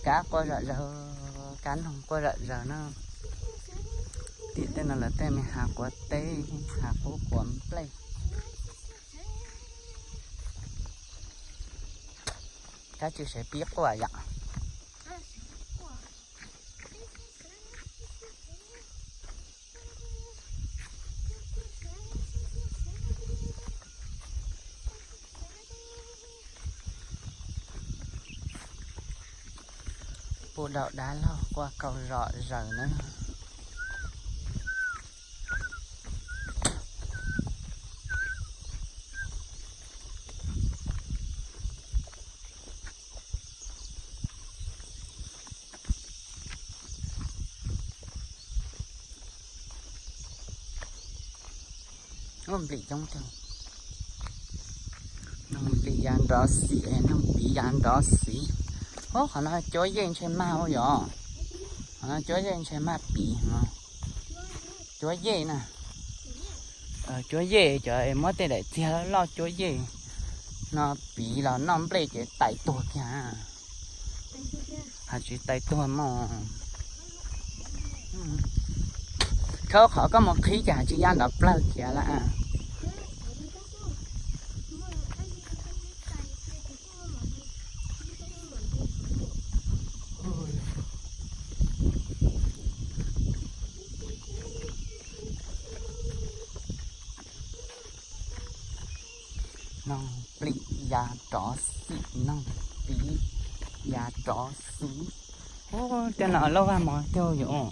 Kab quaj zom zaws, kab noog quaj zom zaws na. Tim tej no lawv tej me hav quav teb, hav qub quav nplej. Kab tsis sev pib quaj yom. Puj daum dab laug quaj kaus zom zaws na. Ua nplim coob tiag. Noog nplim ya nrov xim, noog piv ya nrov xim. Ub, qhov no cuab yej ntshe mag ua yom. Qhov no cuab yej ntshe mag piv no. Cuab yej na. Cuab yej cov muab tej daim txiag loj cuab yej no piv los noj nplej ces tais tuag kiag. Hais tsis tais tuag mog. Khawb qhov koj mus qhib ces hais tsis ya nrov plawg kiag lawm. Noog plim ya rov xim, noog piv ya rov xim. Ub, tej no lauj vaj mov tiag yom.